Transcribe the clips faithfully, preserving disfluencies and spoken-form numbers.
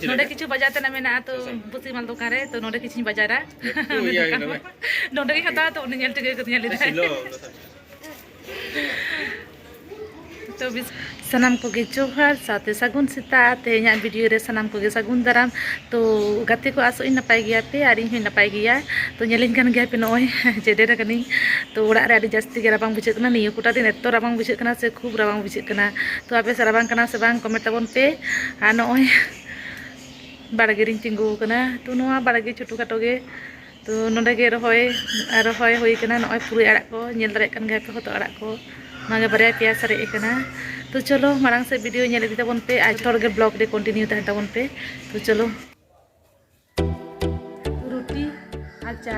ᱱᱚᱰᱮ ᱠᱤᱪᱷᱩ ᱵᱟᱡᱟᱨ ᱛᱮᱱᱟᱜ ᱢᱮᱱᱟᱜᱼᱟ ᱛᱚ, ᱵᱩᱥᱤᱢᱟᱞ ᱫᱚᱠᱟᱱ ᱨᱮ, ᱛᱚ ᱱᱚᱰᱮ ᱠᱤᱪᱷᱩᱧ ᱵᱟᱡᱟᱨᱟ᱾ ᱱᱚᱰᱮ ᱜᱤᱧ ᱦᱟᱛᱟᱣᱟ, ᱛᱚ ᱩᱱᱤ ᱧᱮᱞ ᱴᱷᱤᱠᱟᱹ ᱠᱟᱫᱤᱧᱟ, ᱞᱟᱹᱭ ᱫᱟᱭ᱾ ᱛᱚ ᱵᱮᱥ, ᱥᱟᱱᱟᱢ ᱠᱚᱜᱮ ᱡᱚᱦᱟᱨ, ᱥᱟᱶᱛᱮ ᱥᱟᱹᱜᱩᱱ ᱥᱮᱛᱟᱜ᱾ ᱛᱮᱦᱮᱧᱟᱜ ᱵᱷᱤᱰᱤᱭᱳ ᱨᱮ ᱥᱟᱱᱟᱢ ᱠᱚᱜᱮ ᱥᱟᱹᱜᱩᱱ ᱫᱟᱨᱟᱢ᱾ ᱛᱚ ᱜᱟᱛᱮ ᱠᱚ, ᱟᱥᱚᱜ ᱤᱧ ᱱᱟᱯᱟᱭ ᱜᱮᱭᱟ ᱯᱮ ᱟᱨ ᱤᱧ ᱦᱚᱸᱧ ᱱᱟᱯᱟᱭ ᱜᱮᱭᱟ᱾ ᱛᱚ ᱧᱮᱞᱤᱧ ᱠᱟᱱ ᱜᱮᱭᱟ ᱯᱮ, ᱱᱚᱜᱼᱚᱭ ᱡᱮᱰᱮᱨ ᱟᱠᱟᱱᱟᱹᱧ᱾ ᱛᱚ ᱚᱲᱟᱜ ᱨᱮ ᱟᱹᱰᱤ ᱡᱟᱹᱥᱛᱤ ᱜᱮ ᱨᱟᱵᱟᱝ ᱵᱩᱡᱷᱟᱹᱜ ᱠᱟᱱᱟ, ᱱᱤᱭᱟᱹ ᱠᱚᱴᱟ ᱫᱤᱱ ᱮᱛᱚ ᱨᱟᱵᱟᱝ ᱵᱩᱡᱷᱟᱹᱜ ᱠᱟᱱᱟ ᱥᱮ, ᱠᱷᱩᱵ ᱨᱟᱵᱟᱝ ᱵᱩᱡᱷᱟᱹᱜ ᱠᱟᱱᱟ᱾ ᱛᱚ ᱟᱯᱮ ᱥᱮᱫ ᱨᱟᱵᱟᱝ ᱠᱟᱱᱟ ᱥᱮ ᱵᱟᱝ, ᱠᱚᱢᱮᱱᱴ ᱛᱟᱵᱚᱱ ᱯᱮ᱾ ᱟᱨ ᱱᱚᱜᱼᱚᱭ ᱵᱟᱲᱜᱮ ᱨᱤᱧ ᱛᱤᱸᱜᱩ ᱟᱠᱟᱱᱟ᱾ ᱛᱚ ᱱᱚᱣᱟ ᱵᱟᱲᱜᱮ ᱪᱷᱳᱴᱳ ᱠᱷᱟᱴᱳ ᱜᱮ, ᱛᱚ ᱱᱚᱰᱮ ᱜᱮ ᱨᱚᱦᱚᱭ, ᱨᱚᱦᱚᱭ ᱦᱩᱭ ᱠᱟᱱᱟ᱾ ᱱᱚᱜᱼᱚᱭ ᱯᱩᱨᱟᱹᱭ ᱟᱲᱟᱜ ᱠᱚ, ᱧᱮᱞ ᱫᱟᱲᱮᱭᱟᱜ ᱠᱟᱱ ᱜᱮᱭᱟ ᱯᱮ, ᱦᱚᱛᱚᱫ ᱟᱲᱟᱜ ᱠᱚ᱾ ᱱᱚᱣᱟ ᱜᱮ ᱵᱟᱨᱭᱟ ᱯᱮᱭᱟ ᱥᱟᱨᱮᱡ ᱟᱠᱟᱱᱟ᱾ ᱛᱚ ᱪᱚᱞᱚ, ᱢᱟᱲᱟᱝ ᱥᱮᱫ ᱵᱷᱤᱰᱤᱭᱳ ᱧᱮᱞ ᱤᱫᱤ ᱛᱟᱵᱚᱱ ᱯᱮ ᱟᱨ ᱡᱚᱛᱚ ᱦᱚᱲ ᱜᱮ ᱵᱞᱚᱜ ᱨᱮ ᱠᱚᱱᱴᱤᱱᱤᱭᱩ ᱛᱟᱦᱮᱱ ᱛᱟᱵᱚᱱ ᱯᱮ᱾ ᱛᱚ ᱪᱚᱞᱚ᱾ ᱨᱩᱴᱤ ᱟᱨ ᱪᱟ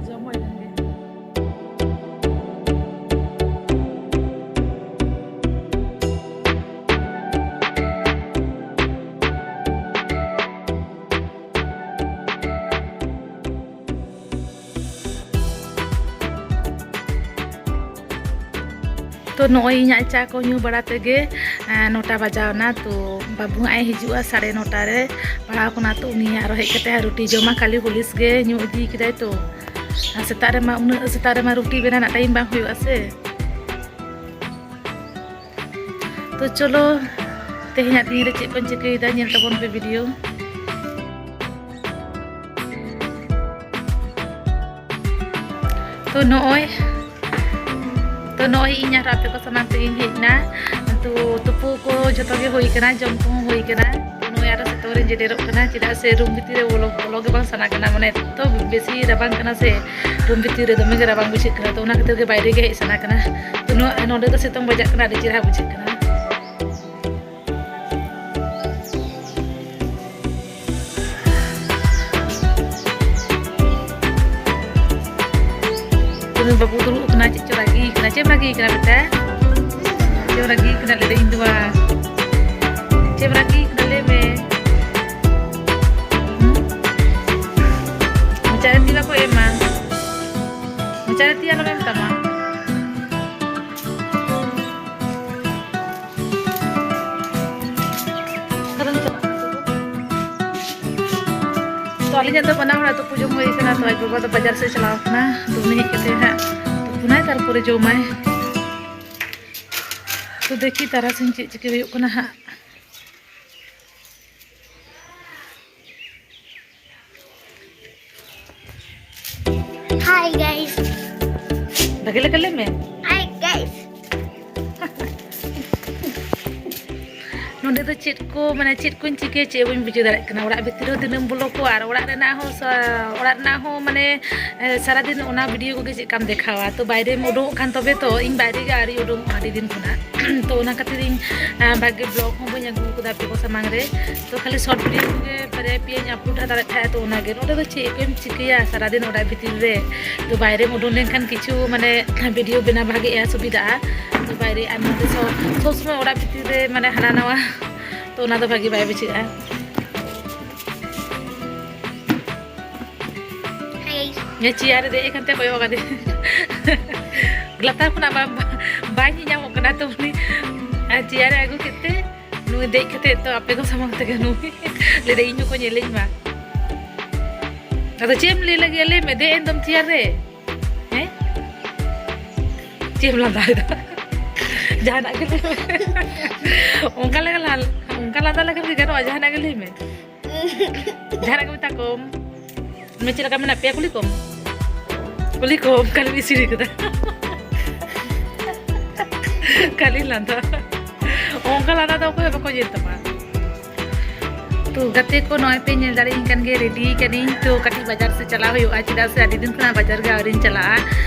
ᱡᱚᱢ ᱦᱩᱭ ᱞᱮᱱ ᱜᱮ᱾ ᱛᱚ ᱱᱚᱜᱼᱚᱭ ᱤᱧᱟᱹᱜ ᱪᱟ ᱠᱚ ᱧᱩ ᱵᱟᱲᱟ ᱛᱮᱜᱮ, ᱮᱸ, ᱱᱚᱴᱟ ᱵᱟᱡᱟᱣ ᱮᱱᱟ᱾ ᱛᱚ ᱵᱟᱹᱵᱩ ᱦᱟᱸᱜ ᱮ ᱦᱤᱡᱩᱜᱼᱟ ᱥᱟᱲᱮ ᱱᱚᱴᱟ ᱨᱮ ᱯᱟᱲᱦᱟᱣ ᱠᱷᱚᱱᱟᱜ᱾ ᱛᱚ ᱩᱱᱤ ᱦᱟᱸᱜ ᱟᱨᱚ ᱦᱮᱡ ᱠᱟᱛᱮ ᱦᱟᱸᱜ ᱨᱩᱴᱤ ᱡᱚᱢᱟ, ᱠᱷᱟᱹᱞᱤ ᱦᱚᱞᱤᱥ ᱜᱮ ᱧᱩ ᱤᱫᱤ ᱠᱮᱫᱟᱭ᱾ ᱛᱚ ᱟᱨ ᱥᱮᱛᱟᱜ ᱨᱮᱢᱟ, ᱩᱱᱟᱹᱜ ᱥᱮᱛᱟᱜ ᱨᱮᱢᱟ ᱨᱩᱴᱤ ᱵᱮᱱᱟᱣ ᱨᱮᱱᱟᱜ ᱴᱟᱭᱤᱢ ᱵᱟᱝ ᱦᱩᱭᱩᱜᱼᱟ ᱥᱮ᱾ ᱛᱚ ᱪᱚᱞᱚ, ᱛᱮᱦᱮᱧᱟᱜ ᱫᱤᱱ ᱨᱮ ᱪᱮᱫ ᱠᱚᱧ ᱪᱤᱠᱟᱹᱭᱮᱫᱟ, ᱧᱮᱞ ᱛᱟᱵᱚᱱ ᱯᱮ ᱵᱷᱤᱰᱤᱭᱳ᱾ ᱛᱚ ᱱᱚᱜᱼᱚᱭ, ᱛᱚ ᱱᱚᱜᱼᱚᱭ ᱤᱧ ᱟᱨ ᱟᱯᱮ ᱠᱚ ᱥᱟᱢᱟᱝ ᱛᱮᱜᱤᱧ ᱦᱮᱡ ᱮᱱᱟ᱾ ᱛᱚ ᱛᱩᱯᱩ ᱠᱚ ᱡᱷᱚᱛᱚ ᱜᱮ ᱦᱩᱭ ᱠᱟᱱᱟ, ᱡᱚᱢ ᱠᱚᱦᱚᱸ ᱦᱩᱭ ᱠᱟᱱᱟ᱾ ᱛᱚ ᱱᱚᱜᱼᱚᱭ ᱟᱨᱚ ᱥᱤᱛᱩᱝ ᱨᱤᱧ ᱡᱮᱰᱮᱨᱚᱜ ᱠᱟᱱᱟ, ᱪᱮᱫᱟᱜ ᱥᱮ ᱨᱩᱢ ᱵᱷᱤᱛᱤᱨ ᱨᱮ ᱵᱚᱞᱚ, ᱵᱚᱞᱚ ᱜᱮ ᱵᱟᱝ ᱥᱟᱱᱟ ᱠᱟᱱᱟ᱾ ᱢᱟᱱᱮ ᱮᱛᱚ ᱵᱮᱥᱤ ᱨᱟᱵᱟᱝ ᱠᱟᱱᱟ ᱥᱮ, ᱨᱩᱢ ᱵᱷᱤᱛᱤᱨ ᱨᱮ ᱫᱚᱢᱮ ᱜᱮ ᱨᱟᱵᱟᱝ ᱵᱩᱡᱷᱟᱹᱜ ᱠᱟᱱᱟ᱾ ᱛᱚ ᱚᱱᱟ ᱠᱷᱟᱹᱛᱤᱨ ᱜᱮ ᱵᱟᱭᱨᱮ ᱜᱮ ᱦᱮᱡ ᱥᱟᱱᱟ ᱠᱟᱱᱟ᱾ ᱛᱚ ᱱᱚᱣᱟ, ᱱᱚᱰᱮ ᱫᱚ ᱥᱤᱛᱩᱝ ᱵᱟᱡᱟᱜ ᱠᱟᱱᱟ, ᱟᱹᱰᱤ ᱪᱮᱦᱨᱟ ᱵᱩᱡᱷᱟᱹᱜ ᱠᱟᱱᱟ᱾ ᱛᱚ ᱱᱩᱭ ᱵᱟᱹᱵᱩ ᱫᱩᱲᱩᱵ ᱠᱟᱱᱟ, ᱪᱮᱫ ᱪᱚ ᱨᱟᱹᱜᱤ ᱠᱟᱱᱟ᱾ ᱪᱮᱫ ᱮᱢ ᱨᱟᱹᱜᱤ ᱠᱟᱱᱟ ᱵᱮᱴᱟ? ᱪᱮᱫ ᱮᱢ ᱨᱟᱹᱜᱤ ᱠᱟᱱᱟ ᱞᱟᱹᱭ ᱫᱟᱹᱧ ᱤᱧ ᱫᱚ ᱵᱟᱝ᱾ ᱪᱮᱫ ᱮᱢ ᱨᱟᱹᱜᱤ ᱠᱟᱱᱟ ᱞᱟᱹᱭ ᱢᱮ? ᱦᱩᱸ? ᱢᱚᱪᱟ ᱨᱮ ᱛᱤ ᱵᱟᱠᱚ ᱮᱢᱟ᱾ ᱢᱚᱪᱟ ᱨᱮ ᱛᱤ ᱟᱞᱚᱢ ᱮᱢ ᱛᱟᱢᱟ᱾ ᱚᱠᱟᱨᱮᱢ ᱪᱟᱞᱟᱜ ᱠᱟᱱᱟ? ᱛᱚ ᱟᱹᱞᱤᱧᱟᱜ ᱫᱚ ᱵᱟᱱᱟ ᱦᱚᱲᱟᱜ ᱛᱩᱯᱩ ᱡᱚᱢ ᱦᱩᱭ ᱠᱟᱱᱟ᱾ ᱛᱚ ᱟᱡ ᱵᱟᱵᱟ ᱫᱚ ᱵᱟᱡᱟᱨ ᱥᱮᱫ ᱪᱟᱞᱟᱣ ᱠᱟᱱᱟ᱾ ᱛᱚ ᱩᱱᱤ ᱦᱮᱡ ᱠᱟᱛᱮ ᱦᱟᱸᱜ ᱛᱩᱯᱩᱱᱟᱭ, ᱛᱟᱨᱯᱚᱨᱮ ᱡᱚᱢᱟᱭ᱾ ᱛᱚ ᱫᱮᱠᱷᱤ ᱛᱟᱨᱟᱥᱤᱧ ᱪᱮᱫ ᱪᱤᱠᱟᱹ ᱦᱩᱭᱩᱜ ᱠᱟᱱᱟ ᱦᱟᱸᱜ᱾ Hi guys. ᱵᱷᱟᱜᱮ ᱞᱮᱠᱟ ᱞᱟᱹᱭ ᱢᱮ᱾ Hi guys. ᱱᱚᱰᱮ ᱫᱚ ᱪᱮᱫ ᱠᱚ, ᱢᱟᱱᱮ ᱪᱮᱫ ᱠᱚᱧ ᱪᱤᱠᱟᱹᱭᱟ, ᱪᱮᱫ ᱵᱟᱹᱧ ᱵᱩᱡᱷᱟᱹᱣ ᱫᱟᱲᱮᱭᱟᱜ ᱠᱟᱱᱟ᱾ ᱚᱲᱟᱜ ᱵᱷᱤᱛᱤᱨ ᱨᱮᱦᱚᱸ ᱫᱤᱱᱟᱹᱢ ᱵᱚᱞᱚ ᱠᱚ ᱟᱨ ᱚᱲᱟᱜ ᱨᱮᱱᱟᱜ ᱦᱚᱸ ᱥᱟ-, ᱚᱲᱟᱜ ᱨᱮᱱᱟᱜ ᱦᱚᱸ ᱢᱟᱱᱮ, ᱮ, ᱥᱟᱨᱟᱫᱤᱱ ᱚᱱᱟ ᱵᱷᱤᱰᱤᱭᱳ ᱠᱚᱜᱮ ᱪᱮᱫ ᱞᱮᱠᱟᱢ ᱫᱮᱠᱷᱟᱣᱟ᱾ ᱛᱚ ᱵᱟᱭᱨᱮᱢ ᱩᱰᱩᱝᱚᱜ ᱠᱷᱟᱱ ᱛᱚᱵᱮ ᱛᱚ᱾ ᱤᱧ ᱵᱟᱭᱨᱮ ᱜᱮ ᱟᱹᱣᱨᱤ ᱩᱰᱩᱝᱚᱜᱼᱟ ᱟᱹᱰᱤ ᱫᱤᱱ ᱠᱷᱚᱱᱟᱜ᱾ ᱛᱚ ᱚᱱᱟ ᱠᱷᱟᱹᱛᱤᱨ ᱤᱧ, ᱮ, ᱵᱷᱟᱜᱮ ᱵᱞᱚᱜ ᱦᱚᱸ ᱵᱟᱹᱧ ᱟᱹᱜᱩ ᱟᱠᱟᱫᱟ ᱟᱯᱮ ᱠᱚ ᱥᱟᱢᱟᱝ ᱨᱮ᱾ ᱛᱚ ᱠᱷᱟᱹᱞᱤ ᱥᱚᱨᱴ ᱵᱷᱤᱰᱤᱭᱳ ᱠᱚᱜᱮ ᱵᱟᱨᱭᱟ ᱯᱮᱭᱟᱧ ᱟᱯᱞᱳᱰ ᱫᱟᱲᱮᱭᱟᱜ ᱠᱷᱟᱡ᱾ ᱛᱚ ᱚᱱᱟᱜᱮ, ᱱᱚᱰᱮ ᱫᱚ ᱪᱮᱫ ᱠᱚᱢ ᱪᱤᱠᱟᱹᱭᱟ ᱥᱟᱨᱟᱫᱤᱱ ᱚᱲᱟᱜ ᱵᱷᱤᱛᱤᱨ ᱨᱮ? ᱛᱚ ᱵᱟᱭᱨᱮᱢ ᱩᱰᱩᱝ ᱞᱮᱱᱠᱷᱟᱱ ᱠᱤᱪᱷᱩ ᱢᱟᱱᱮ ᱵᱷᱤᱰᱤᱭᱳ ᱵᱮᱱᱟᱣ ᱵᱷᱟᱜᱮᱜᱼᱟ, ᱥᱩᱵᱤᱫᱷᱟᱜᱼᱟ᱾ ᱛᱚ ᱵᱟᱭᱨᱮ ᱟᱨ ᱱᱚᱰᱮ ᱥᱚ-, ᱥᱚᱵ ᱥᱚᱢᱚᱭ ᱚᱲᱟᱜ ᱵᱷᱤᱛᱤᱨ ᱨᱮ ᱢᱟᱱᱮ ᱦᱟᱱᱟ ᱱᱟᱣᱟ, ᱛᱚ ᱚᱱᱟ ᱫᱚ ᱵᱷᱟᱜᱮ ᱵᱟᱭ ᱵᱩᱡᱷᱟᱹᱜᱼᱟ᱾ Hi. ᱦᱮᱸ, ᱪᱮᱭᱟᱨ ᱨᱮ ᱫᱮᱡ ᱟᱠᱟᱱ ᱛᱮ ᱠᱚᱭᱚᱜ ᱟᱠᱟᱫᱮ᱾ ᱞᱟᱛᱟᱨ ᱠᱷᱚᱱᱟᱜ ᱵᱟ-, ᱵᱟ-, ᱵᱟᱭ ᱧᱮᱧᱟᱢᱚᱜ ᱠᱟᱱᱟ, ᱛᱚ ᱩᱱᱤ ᱟᱨ ᱪᱮᱭᱟᱨ ᱮ ᱟᱹᱜᱩ ᱠᱮᱫ ᱛᱮ ᱱᱩᱭ ᱫᱮᱡ ᱠᱟᱛᱮ ᱛᱚ ᱟᱯᱮ ᱠᱚ ᱥᱟᱢᱟᱝ ᱛᱮᱜᱮ ᱱᱩᱭ ᱞᱟᱹᱭᱫᱟ ᱤᱧ ᱦᱚᱸᱠᱚ ᱧᱮᱞᱤᱧ ᱢᱟ᱾ ᱟᱫᱚ ᱪᱮᱫ ᱮᱢ ᱞᱟᱹᱭ ᱞᱟᱹᱜᱤᱫ ᱞᱟᱹᱭ ᱢᱮ, ᱫᱮᱡ ᱮᱱ ᱫᱚᱢ ᱪᱮᱭᱟᱨ ᱨᱮ? ᱦᱮᱸ, ᱪᱮᱫ ᱮᱢ ᱞᱟᱸᱫᱟᱭᱮᱫᱟ? ᱡᱟᱦᱟᱱᱟᱜ ᱜᱮ ᱞᱟᱹᱭ ᱢᱮ᱾ ᱚᱱᱠᱟ ᱞᱮᱠᱟ ᱞᱟ-, ᱚᱱᱠᱟ ᱞᱟᱸᱫᱟ ᱞᱮᱠᱷᱟᱱ ᱜᱮ ᱜᱟᱱᱚᱜᱼᱟ, ᱡᱟᱦᱟᱱᱟᱜ ᱜᱮ ᱞᱟᱹᱭ ᱢᱮ᱾ ᱡᱟᱦᱟᱱᱟᱜ ᱜᱮ ᱢᱮᱛᱟ ᱠᱚᱢ᱾ ᱢᱮ ᱪᱮᱫ ᱞᱮᱠᱟ ᱢᱮᱱᱟᱜ ᱯᱮᱭᱟ ᱠᱩᱞᱤ ᱠᱚᱢ᱾ ᱠᱩᱞᱤ ᱠᱚᱢ, ᱠᱷᱟᱹᱞᱤ ᱤᱥᱤᱱ ᱠᱟᱫᱟ᱾ ᱠᱷᱟᱹᱞᱤ ᱞᱟᱸᱫᱟ᱾ ᱚᱱᱠᱟ ᱞᱟᱸᱫᱟ ᱫᱚ ᱚᱠᱚᱭ ᱦᱚᱸ ᱵᱟᱠᱚ ᱧᱮᱞ ᱛᱟᱢᱟ᱾ ᱛᱚ ᱜᱟᱛᱮ ᱠᱚ, ᱱᱚᱜᱼᱚᱭ ᱯᱮ ᱧᱮᱞ ᱫᱟᱲᱮᱭᱟᱹᱧ ᱠᱟᱱ ᱜᱮ, ᱨᱮᱰᱤ ᱠᱟᱹᱱᱟᱹᱧ᱾ ᱛᱚ ᱠᱟᱹᱴᱤᱡ ᱵᱟᱡᱟᱨ ᱥᱮᱫ ᱪᱟᱞᱟᱣ ᱦᱩᱭᱩᱜᱼᱟ, ᱪᱮᱫᱟᱜ ᱥᱮ ᱟᱹᱰᱤ ᱫᱤᱱ ᱠᱷᱚᱱᱟᱜ ᱵᱟᱡᱟᱨ ᱜᱮ ᱟᱹᱣᱨᱤᱧ ᱪᱟᱞᱟᱜᱼᱟ᱾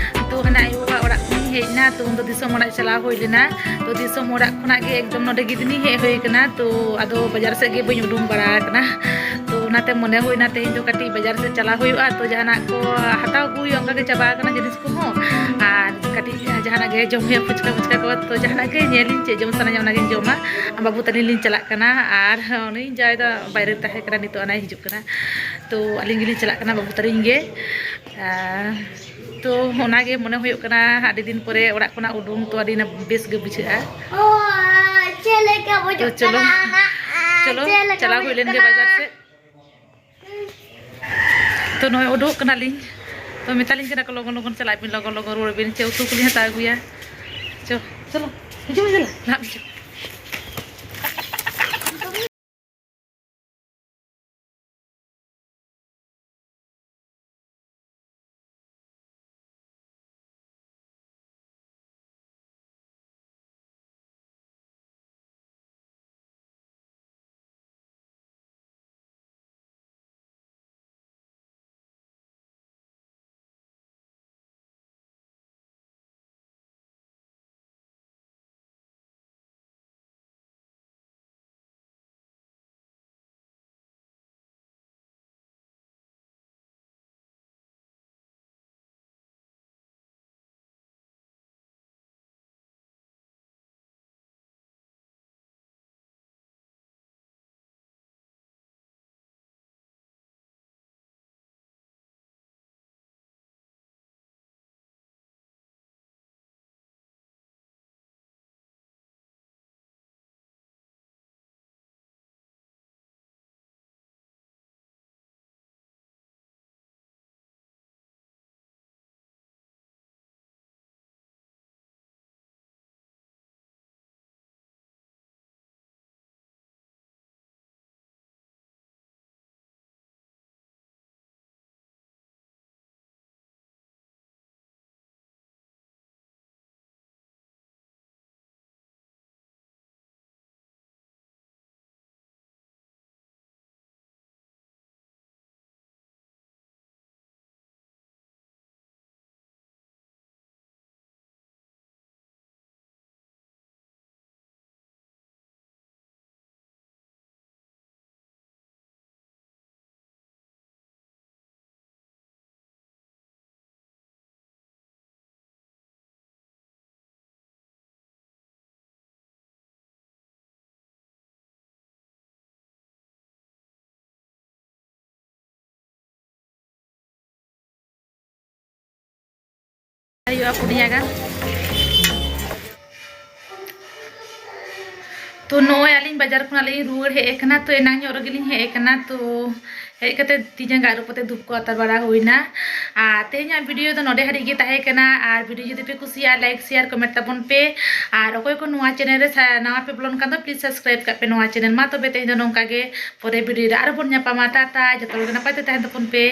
ᱛᱚ ᱦᱟᱱᱮ ᱟᱭᱳ ᱵᱟᱵᱟ ᱚᱲᱟᱜ ᱠᱷᱚᱱᱤᱧ ᱦᱮᱡ ᱮᱱᱟ, ᱛᱚ ᱩᱱᱫᱚ ᱫᱤᱥᱚᱢ ᱚᱲᱟᱜ ᱪᱟᱞᱟᱣ ᱦᱩᱭ ᱞᱮᱱᱟ᱾ ᱛᱚ ᱫᱤᱥᱚᱢ ᱚᱲᱟᱜ ᱠᱷᱚᱱᱟᱜ ᱜᱮ ᱮᱠᱫᱚᱢ ᱱᱚᱰᱮ ᱜᱤᱫᱽᱱᱤ ᱦᱮᱡ ᱦᱩᱭ ᱠᱟᱱᱟ᱾ ᱛᱚ ᱟᱫᱚ ᱵᱟᱡᱟᱨ ᱥᱮᱫ ᱜᱮ ᱵᱟᱹᱧ ᱩᱰᱩᱝ ᱵᱟᱲᱟ ᱟᱠᱟᱱᱟ᱾ ᱛᱚ ᱚᱱᱟᱛᱮ ᱢᱚᱱᱮ ᱦᱩᱭᱱᱟ ᱛᱮᱦᱮᱧ ᱫᱚ ᱠᱟᱹᱴᱤᱡ ᱵᱟᱡᱟᱨ ᱥᱮᱫ ᱪᱟᱞᱟᱣ ᱦᱩᱭᱩᱜᱼᱟ᱾ ᱛᱚ ᱡᱟᱦᱟᱱᱟᱜ ᱠᱚ ᱦᱟᱛᱟᱣ ᱟᱹᱜᱩ ᱦᱩᱭᱩᱜᱼᱟ, ᱚᱱᱠᱟ ᱜᱮ ᱪᱟᱵᱟ ᱟᱠᱟᱱᱟ ᱡᱤᱱᱤᱥ ᱠᱚᱦᱚᱸ᱾ ᱟᱨ ᱠᱟᱹᱴᱤᱡ ᱡᱟᱦᱟᱱᱟᱜ ᱜᱮ ᱡᱚᱢ ᱦᱩᱭᱩᱜᱼᱟ, ᱯᱷᱩᱪᱠᱟ ᱯᱷᱩᱪᱠᱟ ᱠᱚ᱾ ᱛᱚ ᱡᱟᱦᱟᱱᱟᱜ ᱜᱮ ᱧᱮᱞᱤᱧ ᱪᱮᱫ ᱡᱚᱢ ᱥᱟᱱᱟᱧᱟ ᱚᱱᱟᱜᱤᱧ ᱡᱚᱢᱟ᱾ ᱵᱟᱹᱵᱩ ᱛᱟᱹᱞᱤᱧ ᱞᱤᱧ ᱪᱟᱞᱟᱜ ᱠᱟᱱᱟ ᱟᱨ ᱩᱱᱤ ᱡᱟᱶᱟᱭ ᱫᱚ ᱵᱟᱭᱨᱮ ᱛᱟᱦᱮᱸ ᱠᱟᱱᱟ, ᱱᱤᱛᱚᱜ ᱟᱱᱟᱭ ᱦᱤᱡᱩᱜ ᱠᱟᱱᱟ᱾ ᱛᱚ ᱟᱹᱞᱤᱧ ᱜᱮᱞᱤᱧ ᱪᱟᱞᱟᱜ ᱠᱟᱱᱟ ᱵᱟᱹᱵᱩ ᱛᱟᱹᱞᱤᱧ ᱜᱮ᱾ ᱟᱨ ᱛᱚ ᱚᱱᱟᱜᱮ ᱢᱚᱱᱮ ᱦᱩᱭᱩᱜ ᱠᱟᱱᱟ ᱟᱹᱰᱤ ᱫᱤᱱ ᱯᱚᱨᱮ ᱚᱲᱟᱜ ᱠᱷᱚᱱᱟᱜ ᱩᱰᱩᱝ, ᱛᱚ ᱟᱹᱰᱤ ᱱᱟ-, ᱵᱮᱥ ᱜᱮ ᱵᱩᱡᱷᱟᱹᱜᱼᱟ᱾ ᱚ, ᱪᱮᱫ ᱞᱮᱠᱟ ᱵᱩᱡᱩᱜ ᱛᱚ ᱪᱚᱞᱚ, ᱠᱟᱱᱟ? ᱪᱚᱞᱚ, ᱪᱮᱫ ᱞᱮᱠᱟ ᱪᱟᱞᱟᱣ ᱦᱩᱭ ᱵᱩᱡᱩᱜ ᱞᱮᱱ ᱜᱮ ᱠᱟᱱᱟ? ᱵᱟᱡᱟᱨ ᱥᱮᱫ᱾ ᱛᱚ ᱱᱚᱜᱼᱚᱭ ᱩᱰᱩᱠ ᱠᱟᱱᱟᱞᱤᱧ᱾ ᱛᱚ ᱢᱮᱛᱟᱞᱤᱧ ᱠᱟᱱᱟ ᱠᱚ, "ᱞᱚᱜᱚᱱ ᱞᱚᱜᱚᱱ ᱪᱟᱞᱟᱜ ᱵᱤᱱ, ᱞᱚᱜᱚᱱ ᱞᱚᱜᱚᱱ ᱨᱩᱣᱟᱹᱲ ᱵᱤᱱ, ᱪᱮᱫ ᱩᱛᱩ ᱠᱚᱞᱤᱧ ᱦᱟᱛᱟᱣ ᱟᱹᱜᱩᱭᱟ?" ᱪᱚ, ᱪᱚᱞᱚ, ᱦᱤᱡᱩᱜ ᱢᱮ, ᱫᱮᱞᱟ, ᱞᱟᱦᱟᱜ ᱢᱮ, ᱪᱚ᱾ ᱦᱩᱭᱩᱜᱼᱟ ᱯᱩᱱᱭᱟ ᱜᱟᱱ᱾ ᱛᱚ ᱱᱚᱜᱼᱚᱭ ᱟᱹᱞᱤᱧ ᱵᱟᱡᱟᱨ ᱠᱷᱚᱱᱟᱜ ᱞᱤᱧ ᱨᱩᱣᱟᱹᱲ ᱦᱮᱡ ᱟᱠᱟᱱᱟ᱾ ᱛᱚ ᱮᱱᱟᱝ ᱧᱚᱜ ᱨᱮᱜᱮ ᱞᱤᱧ ᱦᱮᱡ ᱟᱠᱟᱱᱟ᱾ ᱛᱚ ᱦᱮᱡ ᱠᱟᱛᱮ ᱛᱤ ᱡᱟᱸᱜᱟ ᱟᱹᱨᱩᱵ ᱠᱟᱛᱮ ᱫᱷᱩᱯ ᱠᱚ ᱟᱛᱟᱨ ᱵᱟᱲᱟ ᱦᱩᱭᱱᱟ᱾ ᱟᱨ ᱛᱮᱦᱮᱧᱟᱜ video ᱫᱚ ᱱᱚᱰᱮ ᱦᱟᱹᱨᱤᱡ ᱜᱮ ᱛᱟᱦᱮᱸ ᱠᱟᱱᱟ᱾ ᱟᱨ video ᱡᱩᱫᱤ ᱯᱮ ᱠᱩᱥᱤᱭᱟᱜᱼᱟ, like share comment ᱛᱟᱵᱚᱱ ᱯᱮ᱾ ᱟᱨ ᱚᱠᱚᱭ ᱠᱚ ᱱᱚᱣᱟ channel ᱨᱮ ᱥᱟ- ᱱᱟᱣᱟ ᱯᱮ ᱵᱚᱞᱚᱱ ᱠᱟᱱ ᱫᱚ, please subscribe ᱠᱟᱜ ᱯᱮ ᱱᱚᱣᱟ channel᱾ ᱢᱟ ᱛᱚᱵᱮ ᱛᱮᱦᱮᱧ ᱫᱚ ᱱᱚᱝᱠᱟ ᱜᱮ, ᱯᱚᱨᱮ video ᱨᱮ ᱟᱨᱚ ᱵᱚᱱ ᱧᱟᱯᱟᱢᱟ᱾ ᱴᱟᱴᱟ, ᱡᱚᱛᱚ ᱦᱚᱲ ᱜᱮ ᱱᱟᱯᱟᱭ ᱛᱮ ᱛᱟᱦᱮᱱ ᱛᱟᱵᱚᱱ ᱯᱮ᱾